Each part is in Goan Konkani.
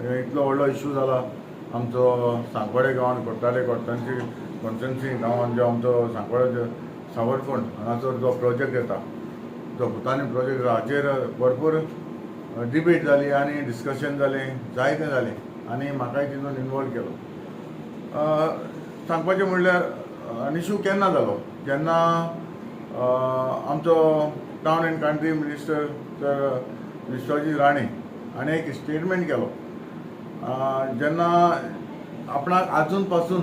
इतलो व्हडलो इशू जाला आमचो सांकवाडे गांवान, कोट्टाले कोट्टांची कॉन्स्टिट्युएन्सी गांवान, जो आमचो सांकवाडे सावरफोंड हांगासर जो प्रोजेक्ट येता, जो भुतानी प्रोजेक्ट, हाचेर भरपूर डिबेट जाली आनी डिस्कशन जालें, जायतें जालें आनी म्हाकाय तितून इनवॉल्व केलो. सांगपाचें म्हणल्यार इशू केन्ना जालो, जेन्ना आमचो town and country minister sir Vishwajit Rane हाणें एक स्टेटमेंट केलो, जेन्ना आपणाक आजून पासून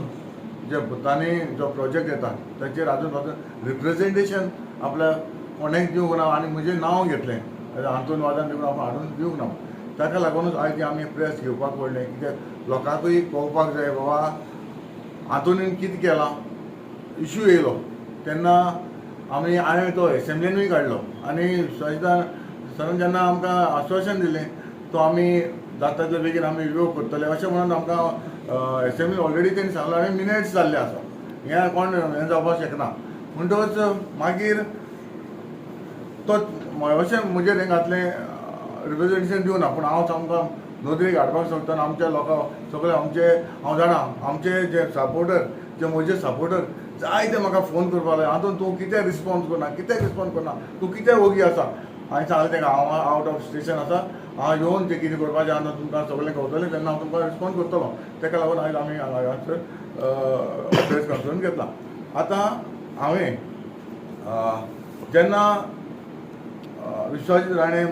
जे भुतानी जो प्रोजेक्ट येता ताचेर आजून पासून रिप्रेझेंटेशन आपल्या कोणेक दिवंक ना आनी म्हजें नांव घेतलें हातून वादान देखून आपूण हाडून दिवंक ना. ताका लागूनच आयज आमी प्रेस घेवपाक पडलें, कित्याक लोकांकूय कळपाक जाय बाबा हातून कितें केलां. इशू येयलो तेन्ना आमी हांवें तो एसेंब्लीनूय काडलो आनी विश्वाजीत सरान जेन्ना आमकां आश्वासन दिलें, तो आमी जाता तितले बेगीन आमी रिवोक करतले अशें म्हणून आमकां एसेंब्ली ऑलरेडी तेणी सांगलां आनी मिनिट्स जाल्ले आसा. हें कोण हें जावपाक शकना. म्हणटकच मागीर तो अशें म्हजेर हें घातलें, रिप्रेझेंटेशन दिवना, पूण हांव सामको नदरेक हाडपाक सोदता आनी आमच्या लोकांक सगळे आमचे, हांव जाणा, आमचे जे सपोर्टर, जे म्हजे सपोर्टर जायते म्हाका फोन करपाक लागले, हातून तूं कित्याक रिस्पॉन्स करना, कित्याक रिस्पॉन्स करना, तूं कित्याक ओगी आसा? हांवें सांगलें ताका, हांव आवट ऑफ स्टेशन आसा, हांव येवन तें कितें करपाचें आसा तुमकां सगळें कळटलें, तेन्ना हांव तुमकां रिस्पॉन्स करतलो. ताका लागून आयज आमी हांगासर प्रेस कॉन्फरन्स घेतला. आतां हांवें जेन्ना Vishwajit Rane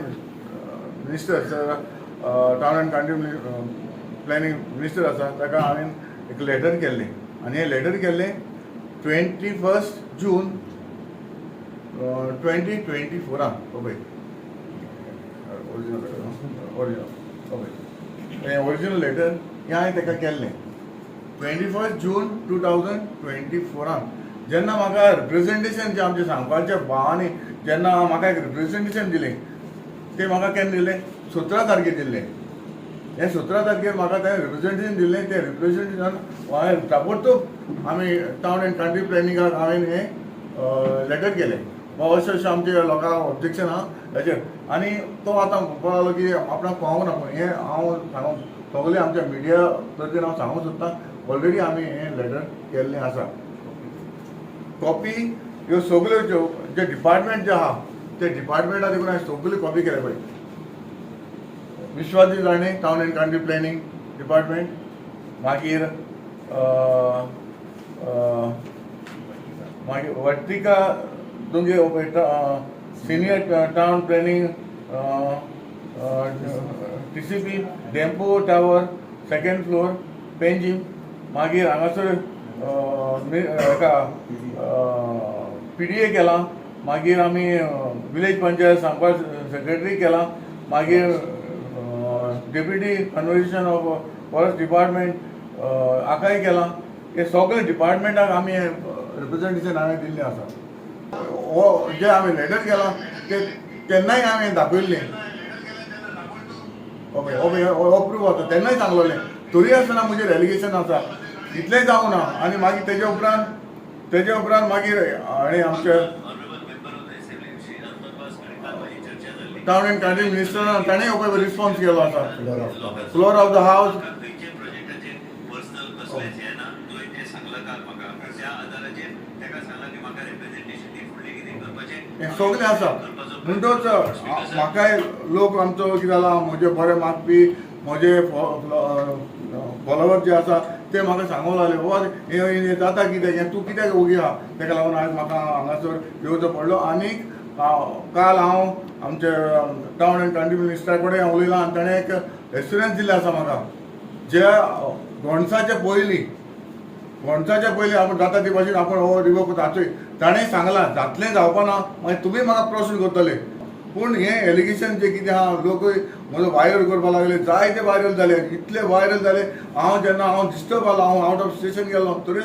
minister sir, town and country planning minister आसा, ताका हांवें एक लेटर केल्लें आनी हें लेटर केल्लें 21 जून 2024 आन. पळय, ओरिजिनल, ओरिजिनल, ओके, हें ओरिजिनल लेटर हें हांवें ताका केल्लें 21 जून 2024 आन. जेन्ना म्हाका रिप्रेझेंटेशन जें आमचें सांगपाच्या भावांनी जेन्ना म्हाका एक रिप्रेझेंटेशन दिलें, तें म्हाका केन्ना दिलें? 17 तारखेर दिल्लें. हें 17 तारखेर म्हाका तें रिप्रेझेंटेशन दिल्लें. तें रिप्रेझेंटेशन हांवें ताबडतोब आमी टावन एंड कंट्री प्लॅनिंगाक हांवें हें लेटर केलें, बाबा अशें अशें आमच्या लोकांक ऑब्जेक्शन आहा हेचेर. आनी तो आतां म्हणपाक लागलो की आपणाक पावूंक ना. पूण हें हांव सांगूंक सगळें आमच्या मिडिया तर्जेन हांव सांगूंक सोदतां, ऑलरेडी आमी हें लेटर केल्लें आसा. कॉपी ह्यो सगल्यो ज्यो जे डिपार्टमेंट जे आहा ते डिपार्टमेंटा देखून हांवें सगल्यो कॉपी केल्या. पळय, Vishwajit Rane, town and country planning department, मागीर मागीर वर्तिका तुमगे senior town planning TCP, Dempo tower, second floor, Panjim. मागीर हांगासर हेका पीडीए केलां. मागीर आमी विलेज पंचायत सांगपा सेक्रेटरी केलां. मागीर deputy conservation of forest department हाकाय केलां. हे सगळे डिपार्टमेंटाक आमी रिप्रेझेंटेशन हांवें दिल्लें आसा. हो जे आमी लेटर केलां ते तेन्नाय हांवें दाखयल्लें. ओके ओके, हो प्रूफ आसा. तेन्नाय सांगलोलें, तरी आसतना म्हजेर एलिगेशन आसा, इतलेंय जावं ना. आनी मागीर तेजे उपरांत मागीर आनी आमचे Honorable member of the assembly Shri Anton Vaz हांणी काल ही चर्चा जाल्ली. टावन एंड कंट्री मिनिस्टरान ताणें पळय रिस्पॉन्स केलो आसा फ्लोर ऑफ the house. म्हाका खंयचे प्रोजेक्टाचेर पर्सनल कसलेंच हें ना. तुवें जें सांगलां काल म्हाका, त्या आदाराचेर ताका सांगलां की म्हाका रिप्रेझेंटेशन दी, फुडलें कितें करपाचें हें सगळें आसा. करपाचो. म्हणटच म्हाकाय लोक आमचो कितें जाला, म्हजे बरे मागपी, म्हजे फॉलोवर जे आसा ते म्हाका सांगूंक लागले, बाबा हें हें जाता कितें, हें तूं कित्याक ओगी आहा? ताका लागून आयज म्हाका हांगासर येवचो पडलो. आनीक काल हांव आमचे टावन एंड कंट्री मिनिस्टरा कडेन उलयलां आनी ताणें एक एश्युरन्स दिल्लें आसा म्हाका, जे गोणसाच्या पयलीं आपूण जाता ते भाशेन आपूण हो रिवोक जातोय. ताणें सांगलां, जातलें, जावपा ना, मागीर तुमी म्हाका प्रश्न करतले. पूण हें एलिगेशन जें कितें आहा, लोकूय म्हजो व्हायरल करपाक लागले, जायते व्हायरल जाले, इतले व्हायरल जाले. हांव जेन्ना हांव डिस्टर्ब जालो, हांव आवट ऑफ स्टेशन गेलो, तरी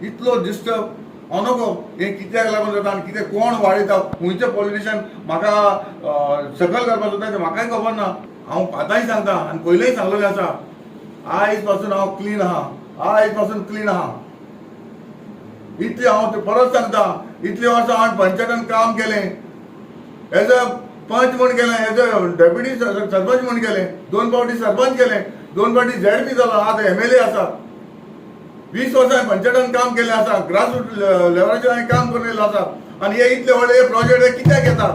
इतलो डिस्टर्ब हांव नको. हें कित्याक लागून जाता आनी कितें कोण वाडयता, खंयचे पॉलिटिशियन म्हाका सकयल करपाक सोदता तें म्हाकाय खबर ना. हांव आतांय सांगता आनी पयलींय सांगलेलें आसा, आयज पासून हांव क्लीन आहा, आयज पासून क्लीन आहा. इतली हांव ते परत सांगता, इतली वर्सां हांवें पंचायतान काम केलें, एज अ पंच म्हूण केलें, एज अ डेप्युटी सरपंच म्हूण केलें, दोन फावटी सरपंच केलें. दोन फावटी झेडपी जालो, आतां एमएलए आसा. 20 वर्सां हांवें पंचायतान काम केल्लें आसा, ग्रासरूट लेवलाचेर हांवें काम करून येयल्लो आसा. आनी हे इतले व्हडले हे प्रोजेक्ट हे कित्याक येता?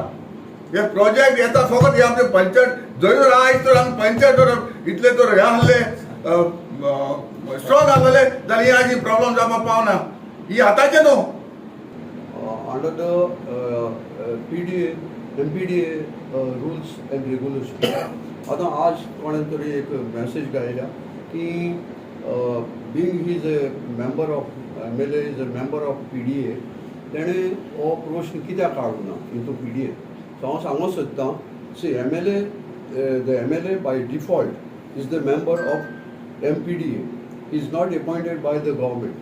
हे प्रोजेक्ट येता फकत हे आमचे पंचायत जंय जर आयज तर आमी पंचायत जर इतले तर हे आहले, स्ट्रॉंग आहलेले जाल्यार ही आज ही प्रॉब्लम जावपाक पावना. ही आतांचे न्हू. Under the PDA, MPDA rules and regulation. आतां आज कोणें तरी एक मॅसेज घायल्या की being he is a member of MLA is a member of PDA, तेणें हो प्रश्न कित्याक काडूं ना इंटू पीडीए. सो हांव सांगूंक सोदतां, see, MLA, the MLA by default is the member of MPDA, is not appointed by the government.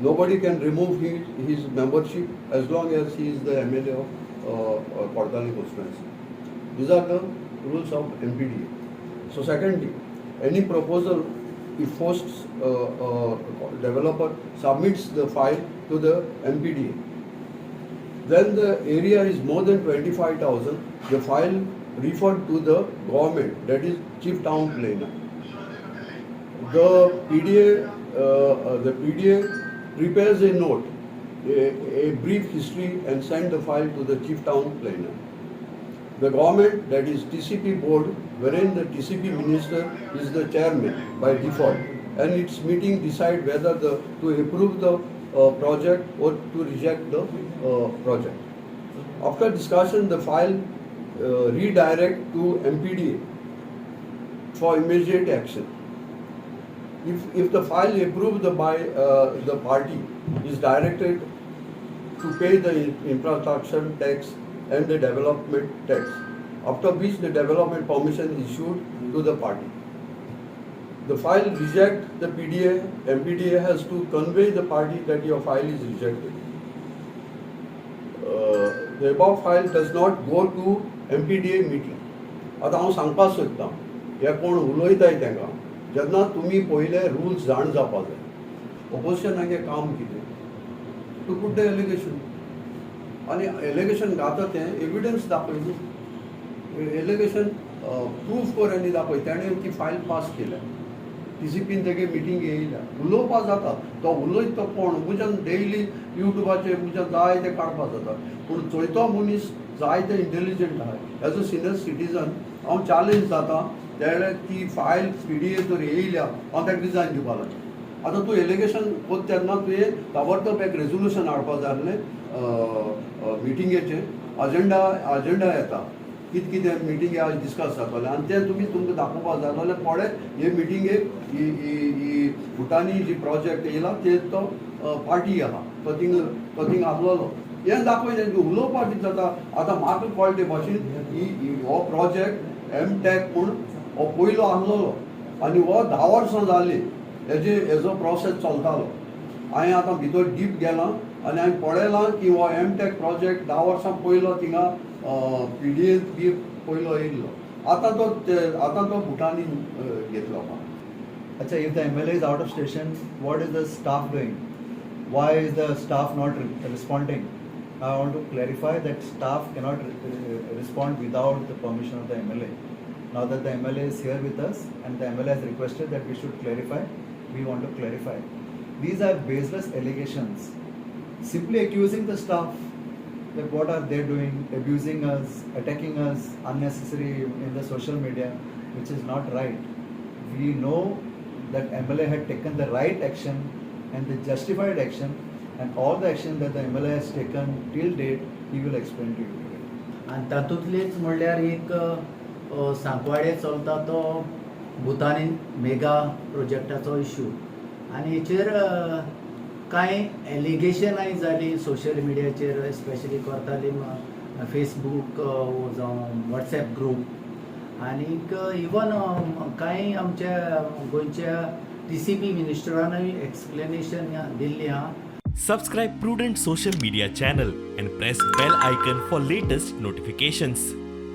Nobody can remove his membership as long as he is the MLA of Cortalim constituency. These are the rules of MPDA. So secondly, any proposal, if first developer submits the file to the MPDA, then the area is more than 25,000, the file referred to the government, that is chief town planner. The PDA prepares a note, a brief history and send the file to the chief town planner. The government, that is TCP board, wherein the TCP minister is the chairman by default, and its meeting decide whether to approve the project or to reject the project. After discussion, the file redirect to MPDA for immediate action. If the file approved by the party is directed to pay the infrastructure tax and the development tax, after which the development permission is issued to the party. The file reject the PDA, MPDA has to convey the party that your file is rejected. The above file does not go to MPDA meeting. आतां हांव सांगपाक सोदतां, हे कोण उलयताय तांकां, जेन्ना तुमी पयले रुल्स जाण जावपा जाय. ओपोजिशनाचें काम कितें? To put the allegation. आनी एलिगेशन घाता तें एविडन्स दाखय न्हू, एलिगेशन प्रूफ कर आनी दाखय. तेणें ती फायल पास केल्या, टीसीपीन तेगे मिटींग येयल्या, उलोवपा जाता. तो उलयत तो कोण म्हज्यान डेली युट्यूबाचेर म्हज्यान जाय तें काडपा जाता, पूण चोयतो मनीस जायते इंटेलिजंट आहा. एज अ सिनियर सिटीजन हांव चॅलेंज जाता. तेणे ती फायल पीडीए जर येयल्या, हांव ताका रिजायन दिवपा लागलें. आतां तूं एलिगेशन कोत्ता तेन्ना तुवें ताबडतोब एक रेजोल्युशन हाडपा जाय आसलें मिटिंगेचें. अजेंडा येता, कितें कितें मिटिंगे आज डिस्कस जातलें आनी तें तुमी तुमकां दाखोवपा जाय जाल्यार पळय, हे मिटिंगेक ही ही ही भुटानी जी प्रोजेक्ट येयला ते तो पार्टी आहा, तो थिंग आसलेलो, हें दाखय. तेंकां उलोवपाक कितें जाता? आतां म्हाका कळटा भाशेन ही हो प्रोजेक्ट एम टॅक म्हूण हो पयलो आसलेलो आनी हो 10 वर्सां जालीं हेजे हेजो प्रोसेस चलतालो. हांवें आतां भितर डीप गेलां आनी हांवें पळयलां की हो एम टॅक प्रोजेक्ट 10 वर्सां पयलो थिंगा पीडीए बी पयलो येयल्लो. आतां तो भुटानी घेतलो म्हाका. अच्छा, if the MLA is out of station, what is the staff doing? Why is the staff not responding? I want to clarify that staff cannot respond without the permission of the MLA. Now that the MLA is here with us and the MLA has requested that we should clarify, we want to clarify. These are baseless allegations. Simply accusing the staff that what are they doing, abusing us, attacking us unnecessary in the social media, which is not right. We know that MLA had taken the right action and the justified action, and all the action that the MLA has taken till date, he will explain to you today. आनी तातूंतलीच म्हणल्यार एक सांकवाळे चलता तो भुतानी मेगा प्रोजेक्टाचो इशू आनी हेचेर कांय एलिगेशनाय जालीं सोशल मिडियाचेर, स्पेशली करताली फेसबूक जावं वॉट्सएप ग्रूप. आनीक इवन कांय आमच्या गोंयच्या टीसीपी मिनिस्टरानूय एक्सप्लेनेशन दिल्ली आहा. Subscribe Prudent Social Media channel and press bell icon for latest notifications.